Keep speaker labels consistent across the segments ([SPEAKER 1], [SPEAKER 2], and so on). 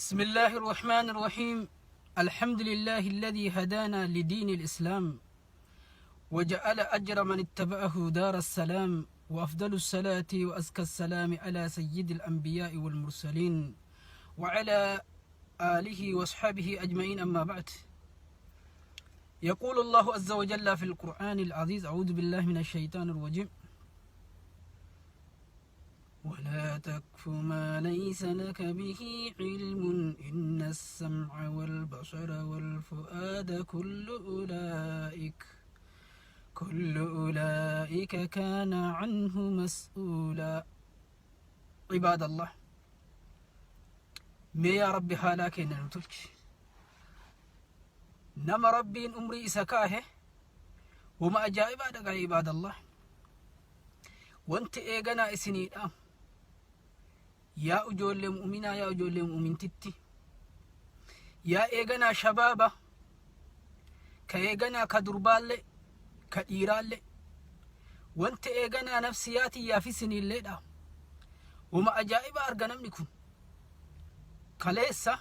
[SPEAKER 1] بسم الله الرحمن الرحيم الحمد لله الذي هدانا لدين الإسلام وجعل أجر من اتبعه دار السلام وأفضل الصلاة وأزكى السلام على سيد الأنبياء والمرسلين وعلى آله وأصحابه أجمعين أما بعد يقول الله عز وجل في القرآن العزيز أعوذ بالله من الشيطان الرجيم ولا تكف ما ليس لك به علم إن السمع والبصر والفؤاد كل أولئك كل أولئك كان عنه مسؤولا عباد الله mee yaa rabbi haalaa keenya nu tolchi nama rabbiin umrii isa kaahe wama ajaa'ibaa dhagaye ibaadallah wanti eeganaa isinii dhaamu yaa ijoollee mu'uminaa yaa ijoollee mu'umintitti yaa eeganaa shabaaba ka eeganaa ka durbaallee ka dhiiraallee wanti eeganaa nafsiyaa tiyyaaf isiniillee dhaamu wama ajaa'ibaa arga namni kun kaleessa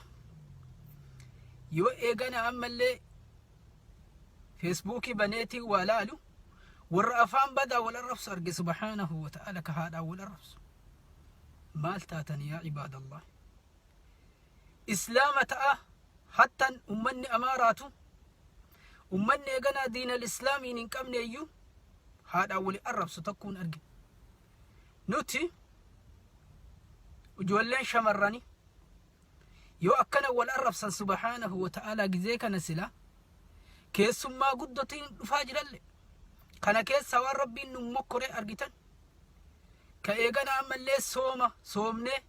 [SPEAKER 1] yoo eeganaa ammallee feesbuukii baneetii waa laalu warra afaan badaa wal arrabsu arge subhaanahu wa ta'ala ka haadhaan wal arrabsu maal taatan yaa ibaadallah islaama ta'a hattan ummanni amaaraatu ummanni eeganaa diinal islaamiin hin qabne iyyuu haadhaan wal arrabsu tokkoon arge nuti ijoolleen shamarrani yoo akkana wal arrabsan subhaanahu wa ta'aalaa gizee kana sila keessummaa guddotiin dhufaa jiralle kana keessa waan rabbiin nu mokkoree argitan ka eegana ammallee sooma soomnee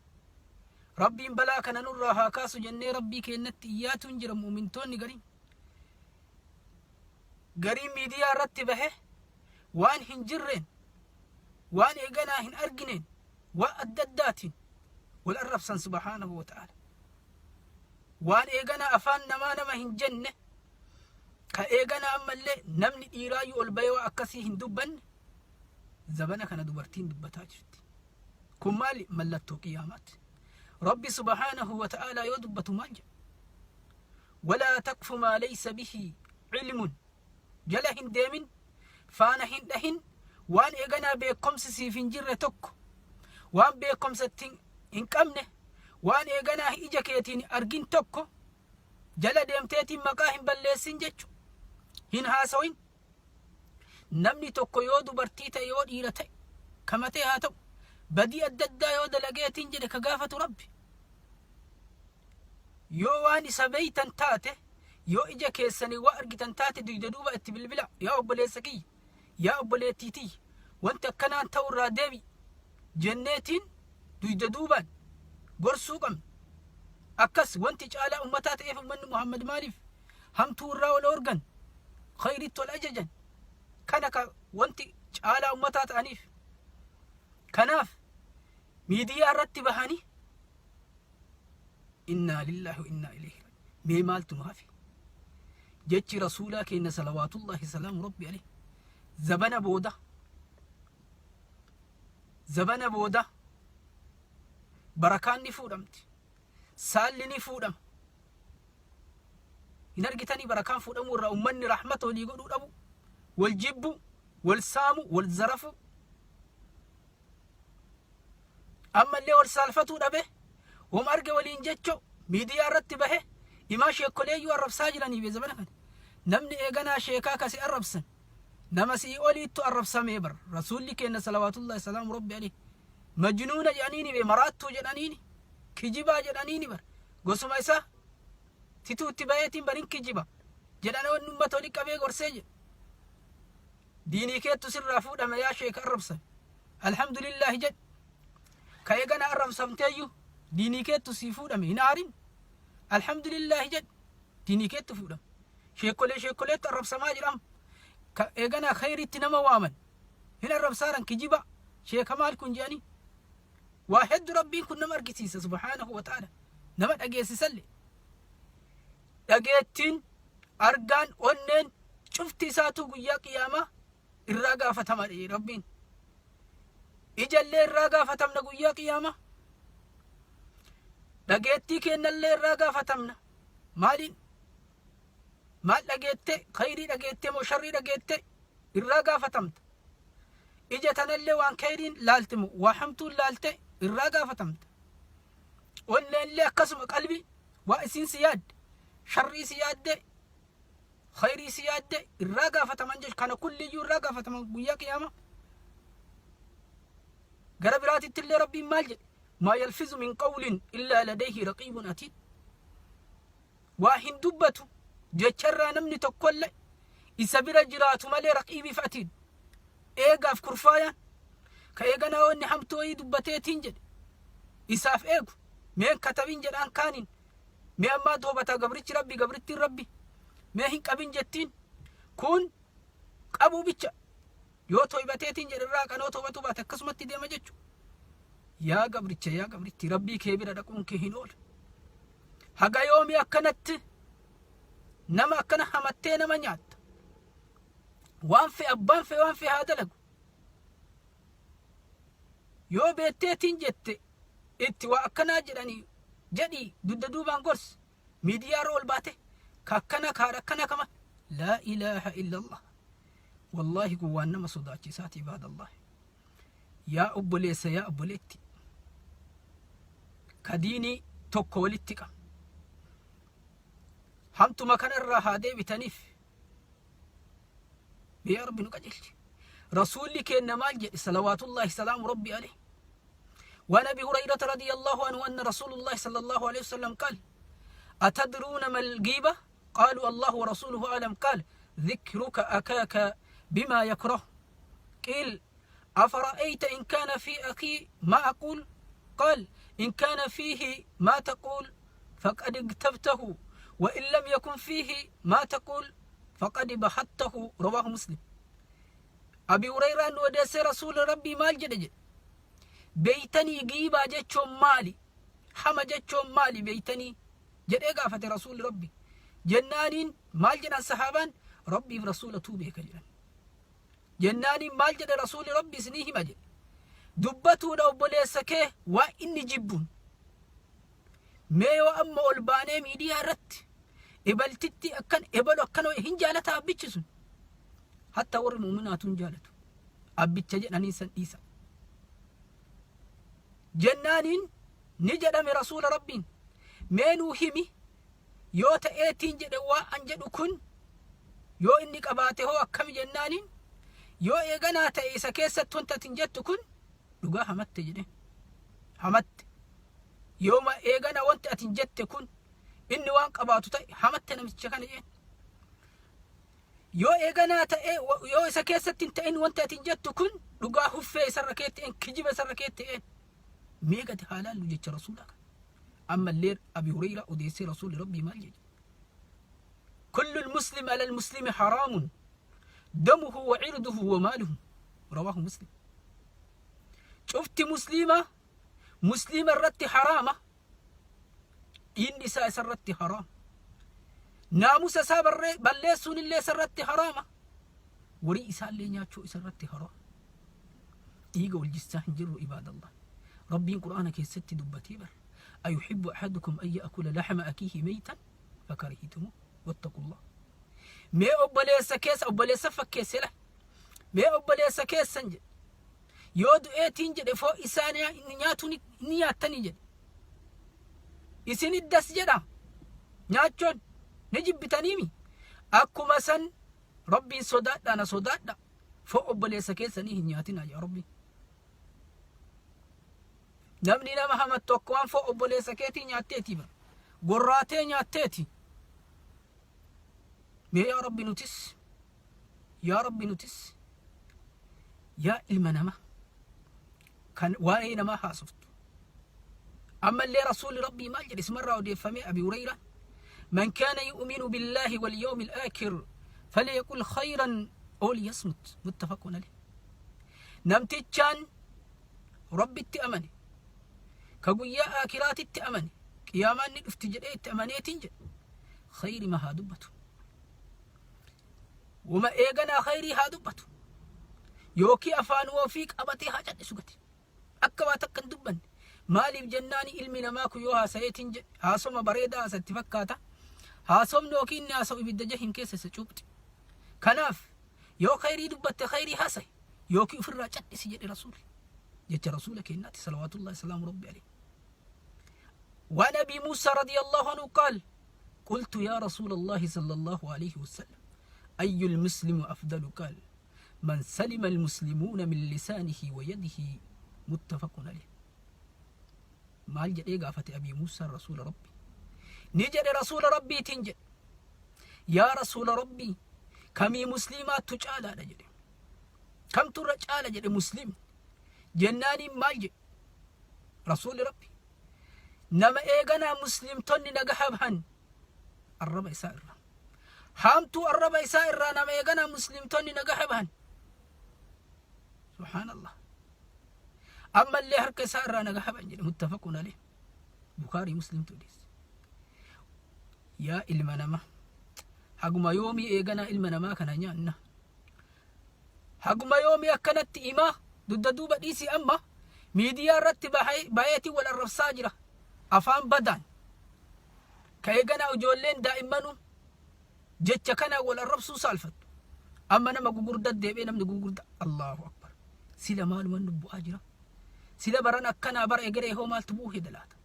[SPEAKER 1] rabbiin balaa kana nurraa haa kaasu jennee rabbii keennatti iyyaatuun jira mu'mintoonni gariin gariin miidiyaa irratti bahe waan hin jirreen waan eeganaa hin argineen waan adda addaatiin wal arrabsan subhaanahu wa ta'ala waan eeganaa afaan namaa nama hin jenne ka eeganaa ammallee namni dhiiraayyuu ol bahee waa akkasii hin dubbanne zabana kana dubartiin dubbataa jirti kun maali mallattoo qiyaamaati rabbi subhaanahu wa ta'ala yoo dubbatu maal jedha walaa takfu maa laysa bihi cilmun jala hin deemin faana hin dhahin waan eeganaa beekomsi siif hin jirre tokko waan beekomsa itti hin qabne waan eeganaa ija keetiin argin tokko jala deemteetiin maqaa hin balleessin jechu hin haasawin namni tokko yoo dubartii ta'e yoo dhiira ta'e kamatee haa ta'u badii adda addaa yoo dalageetiin jedhe ka gaafatu rabbi Yoo waan isa beeytan taate, yoo ija keessanii waa argitan taate duyda duuba itti bilbilaa. Yaa obboleessa kiyya, yaa obboleettii tiyya, wanti akkanaan ta'u irraa deebi'i jenneetiin duyda duubaan gorsuu qabna. Akkas wanti caalaa ummataa ta'eef ummanni Muhammad maaliif hamtuu irraa wal oorgan, khayritti wal ajajan. Kana ka wanti caalaa ummataa ta'aniif. Kanaaf miidiyaa irratti bahanii Innaa lillaahi wa innaa ilayhi raaji'uun. Mee maaltu nu hafe? Jechi rasuulaa keenya salawaatullaahi salaamu rabbi alayhi. Zabana booda zabana booda barakaan ni fuudhamti. Saalli ni fuudhama. Hin argitanii barakaan fuudhamuu irraa ummanni rahmata walii godhuu dhabu, wal jibbu, wal saamu, wal zarafu. Ammallee wal saalfatuu dhabe wam arge waliin jecho miidiyaa irratti bahe imaa sheekkoleeyyuu arrabsaa jiranii bee zamana kana. Namni eeganaa sheekaa kasi arrabsan nama si'ii oliittu arrabsamee bar rasuulli keenna salawaatullahi salaamu rabbi alayhi majnuuna jedhaniini bee maraattuu jedhaniini kijibaa jedhaniini bar gosuma isaa tituu itti baheetiin barin kijiba jedhana wanni ummata wali qabee gorsee jedhe. Diinii keettu sirraa fuudhame yaa sheeka arrabsame. Alhamdulillaahi jedhi. Ka eegana arrabsamteeyyu diinii keettu sii fuudhame hin aarin. Alhamdulillaahi jedhi. Diinii keettu fuudhame. Sheekkolee sheekkoleettu arrabsamaa jiram. Ka eegana khayriitti nama waaman. Hin arrabsaaran kijiba. Sheeka maal kun jedhanii. Waa heddu rabbiin kun nama argisiisa subhaanahu wa ta'ala. Nama dhageessisalle. Dhageettiin argaan onneen cufti isaatuu guyyaa qiyaamaa irraa gaafatama jedhe rabbiin. Ijallee irraa gaafatamna guyyaa qiyaamaa. Dhageettii keennallee irraa gaafatamna. Maaliin? Maal dhageette? Khayrii dhageette moo sharrii dhageette? Irraa gaafatamta. Ija tanallee waan khayriin laalte moo waa hamtuun laalte irraa gaafatamta. Onneenillee akkasuma qalbii waa isiin si yaadde sharrii si yaadde khayrii si yaadde irraa gaafataman jechuudha. Kana kulliyyuu irraa gaafataman guyyaa qiyaama. Gara biraatitti illee Rabbiin maal jedhe? Maa yalfizu min qawlin illaa ladayhi raqiibun atiid. Waa hin dubbatu jecharraa namni tokkollee isa bira jiraatu malee raqiibiif atiid. Eegaaf kurfaayaan ka eeganaa wanni hamtuu wayii dubbateetiin jedhe isaaf eegu meen katabin jedhaan kaaniin mee ammaa toobataa gabrichi rabbi gabrittiin rabbi mee hin qabin jettiin kun qabuu bicha yoo toybateetiin jedhe irraa qanoo toobatuu baate akkasumatti deema jechu yaa gabricha yaa gabritti rabbii kee bira dhaquun kee hin oolu haga yoomii akkanatti nama akkana hamattee nama nyaatta waan fe abbaan fe waan fe haa dalagu yoo beetteetiin jette itti waa akkanaa jedhanii jedhii dugda duubaan gorsi miidiyaa irra ol baate ka akkana ka haadha akkana kama laa ilaaha illallah wallaahi kun waan nama sodaachisaati ibaadallahi yaa obboleessa yaa obboleetti ka diinii tokko walitti qabna hamtuma kanarraa haa deebitaniif Mee yaa Rabbi nu qajeelchi. Rasuulli keenna maal jedhe salawaatullaahi salaamu Rabbi alayhi. وعن ابي هريره رضي الله عنه ان رسول الله صلى الله عليه وسلم قال اتدرون ما الغيبه قالوا الله ورسوله اعلم قال ذكرك اكاك بما يكره قيل افرايت ان كان في اخي ما اقول قال ان كان فيه ما تقول فقد اغتبته وان لم يكن فيه ما تقول فقد بحته رواه مسلم Abi Hurayraan nu odeessee Rasuulli Rabbii maal jedhe jedhe. Beeytanii giibaa jechuun maali? Hama jechuun maali beeytanii? Jedhee gaafate Rasuulli Rabbii. Jennaaniin maal jedhan sahaabaan? Rabbiif Rasuulatuu beeka jedhan. Jennaaniin maal jedhe Rasuulli Rabbii isinii hima jedhe. Dubbatuudha obboleessa kee waa inni jibbuun. Mee yoo amma ol baanee miidiyaa irratti ebaltitti akkan ebalu akkana hin jaalataa abbichi sun. Hatta warri mu'minaatu hin jaalatu. Abbicha jedhanii san dhiisa. Jennaaniin ni jedhame rasuula rabbiin mee nuu himi yoo ta'eetiin jedhe waa an jedhu kun yoo inni qabaate hoo akkami jennaaniin yoo eeganaa ta'e isa keessatti wanta atin jettu kun dhugaa hamatte jedheen. Hamatte. Yooma eegana wanti atin jette kun inni waan qabaatu ta'e hamatte namicha kana jeen. Yoo eeganaa ta'e yoo isa keessatti hin ta'in wanti atin jettu kun dhugaa huffee isarra keetti kijiba isarra keetti mee gadi haa laallu jecha rasuulaa kana. Ammallee Abi Hureyraa odeessee rasuulli rabbii maal jedhe? Kullu muslim ala muslimi haraamun damuhu wa irduhu wa maaluhu rawaahu muslim. Cufti musliima musliima irratti haraama dhiinni isaa isa irratti haraama. Naamusa isaa balleessuun illee isa irratti haraama. Warii isaa illee nyaachuu isa irratti haraama. Dhiiga wal jissaa hin jirru ibaadallah. Rabbiin Qur'aana keessatti dubbatee bara. Ayuhibbu ahadukum an ya'kula lahma akiihi meytan fakarihitumu wattaqullah. Mee obboleessa keessa obboleessa fakkeesse la. Mee obboleessa keessan jedhe. Yoo du'eetiin jedhe foo isaa nyaatu ni nyaattanii jedhe. Isin iddas jedha. Nyaachuun ni jibbitaniimi. Akkuma san Rabbiin sodaadhaa na sodaadha. Foo obboleessa keessanii hin nyaatinaa yaa Rabbi. Namni nama hamattu akka waan foo obboleessa keetii nyaatteeti bara. Gorraatee nyaatteeti. Mee yaa Rabbi nutis yaa Rabbi nutis yaa ilma nama kan waa'ee namaa haasoftu. Ammallee rasuulli Rabbii maal jedhe isimarraa odeeffamee Abi Hurayraan Man kaana yu'minu billaahi wal yawmil aakhir falyaqul khayran aw liyasmut muttafaqun alayh. Namtichaan Rabbitti amane ka guyyaa aakiraatitti amane qiyaamaan ni dhufti jedhee itti amaneetiin jedhe khayrima haa dubbatu. Wama eeganaa khayrii haa dubbatu. Yookii afaan ofii qabatee haa cadhisu gati. Akka waa takka hin dubbanne. Maaliif jennaani ilmi namaa kun yoo haasayeetiin jedhe haasoma bareedaa haasa itti fakkaata. Haasomni yookiin inni haasa'u ibidda jahiim keessa isa cuuphti. Kanaaf yoo khayrii dubbatte khayrii haasa'i yookiin ofirraa cadhisi jedhe rasuulli. Jecha rasuula keenyaati salawaatullahi salaamu rabbi alayhi. وعن أبي موسى رضي الله عنه قال قلت يا رسول الله صلى الله عليه وسلم أي المسلم أفضل قال من سلم المسلمون من لسانه ويده متفق عليه maal jedhee gaafate Abii Muusaa Rasuula Rabbi ni jedhe Rasuula Rabbiitiin jedhe yaa Rasuula Rabbii kamii musliimaattu caalaadha jedhe kamtu irra caala jedhe musliimni jennaaniin maal jedhe Rasuulli Rabbi nama eeganaa muslimtonni nagaha bahan arraba isaa irraa haamtuu arraba isaa irraa nama eeganaa muslimtonni nagaha bahan subhaanallah ammallee harka isaa irraa nagaha bahan jedhe muttafaqun alayh bukaarii muslimtu odeesse yaa ilma namaa haguma yoomii eeganaa ilma namaa kana nyaanna Haguma yoomii akkanatti imaa dugda duuba dhiisii amma miidiyaa irratti baheetiin wal arrabsaa jira. Afaan badaan. Ka eeganaa ijoolleen daa'immanuu jecha kanaan wal arrabsuu saalfattu. Amma nama gugurda deebi'ee namni gugurda Allahu Akbar. Sila maaluman nu bu'aa jira. Sila baran akkanaa bara egeree hoo maaltu bu'uu heda laata.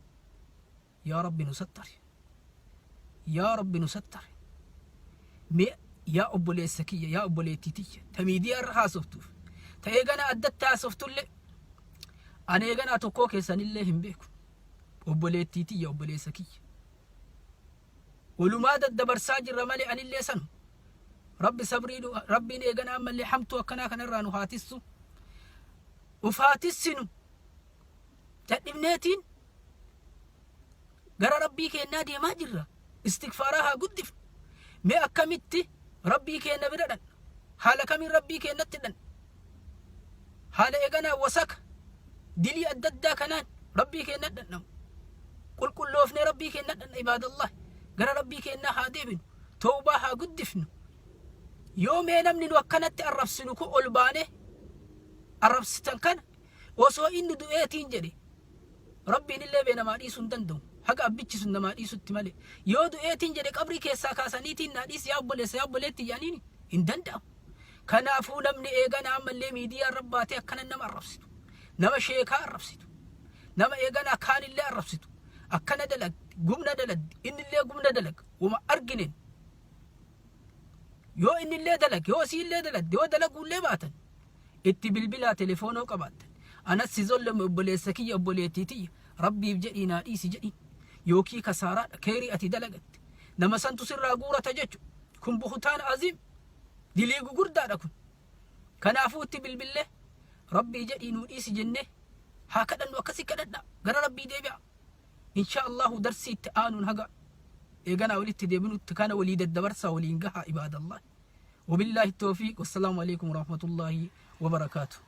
[SPEAKER 1] Yaa Rabbi nu sattari. Yaa Rabbi nu sattari. Mee yaa obboleessa kiyya yaa obboleettii tiyya ta miidiyaa irra haasoftuuf ta eeganaa addatti haasoftullee ani eeganaa tokkoo keessanillee hin beeku. Obboleettii tiyya obboleessa kiyya. Walumaa daddabarsaa jirra malee anillee sanu. Rabbi sabrii nu rabbiin eeganaa ammallee hamtuu akkanaa kanarraa nu haa tissu. Uf haa tissinu. Dadhibneetiin gara rabbii keennaa deemaa jirra. Istigfaaraa haa guddifnu. Mee akkamitti rabbii keenna bira dhanna? Haala kamiin rabbii keennatti dhanna? Haala eeganaa wasaka dilii adda addaa kanaan rabbii keenna dhannamu. Qulqulloofnee rabbii keenna dhanna ibaadallah. Gara rabbii keennaa haa deebinu. Tawbaa haa guddifnu. Yoo mee namni nu akkanatti arrabsinu kun ol baanee arrabsitan kana Osoo inni du'eetiin jedhe Rabbiin illee bee namaa dhiisuu hin danda'u. Haga abbichi sun namaa dhiisutti malee. Yoo du'eetiin jedhe qabrii keessaa kaasaniitiin naa dhiisi yaa obboleessa yaa obboleetti jedhaniin hin danda'amu. Kanaafuu namni eeganaa ammallee miidiyaa irra baatee akkana nama arrabsitu. Nama sheekaa arrabsitu. Nama eeganaa kaanillee arrabsitu. Akkana dalagdi, gumna dalagdi, innillee gumna dalaga. Wama argineen. Yoo innillee dalage, yoo isiillee dalagde, yoo dalaguullee baatan Itti bilbilaa telefoonoo qabaattan. Anas si zollame obboleessa kiyya obboleettii tiyya rabbiif jedhii naa dhiisi jedhiin. Yookii kasaaraadha keeyrii ati dalagatte. Nama santu sirraa guurata jechu. Kun buhutaana aziim. Dilii gugurdaadha kun. Kanaafuu itti bilbillee rabbii jedhii nuu dhiisi jennee haa kadhannu akkasi kadhadhaa gara rabbii deebi'a. Insha Allahu darsii itti aanuun haga eeganaa walitti deebinutti kana walii daddabarsaa waliin gahaa ibaadallah. Wabillaahi tawfiiq wassalaamu alaikum warahmatullaahi wabarakaatuh.